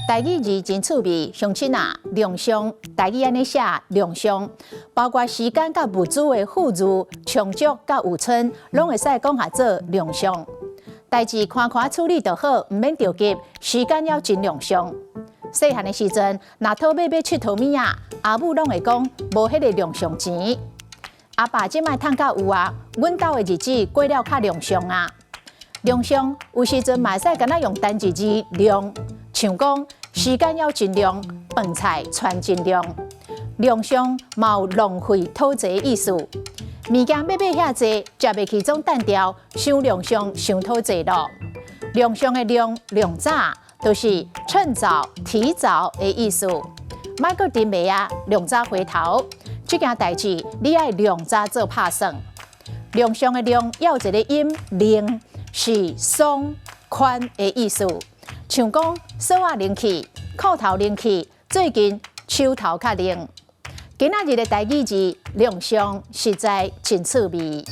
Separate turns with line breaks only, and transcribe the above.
台語字真趣味，鄉親啊，量上台語按呢寫量上，包括時間佮物資的富裕、充足佮有賰，攏會使講下做量上。代誌寬寬處理就好，毋免著急，時間猶真量上。細漢的時陣，若討買欲𨑨迌物仔，阿母攏會講無彼个量上錢。阿爸這擺趁較有啊，阮兜的日子過了較量上啊。量上有時陣嘛會使干焦用單一字量，像講時間猶真量，飯菜汆真量。量上嘛有浪費討濟意思。物件欲買遐濟，食袂去總擲掉，傷量上傷討濟囉。量上的量量早，就是趁早、提早的意思。莫閣沉迷啊，量早回頭。這件代誌你愛量早做拍算。量上的量猶有一个音靈，是鬆寬的意思。像講索仔靈氣、褲頭靈氣，最近手頭較靈。今仔日的台語字量上實在真趣味。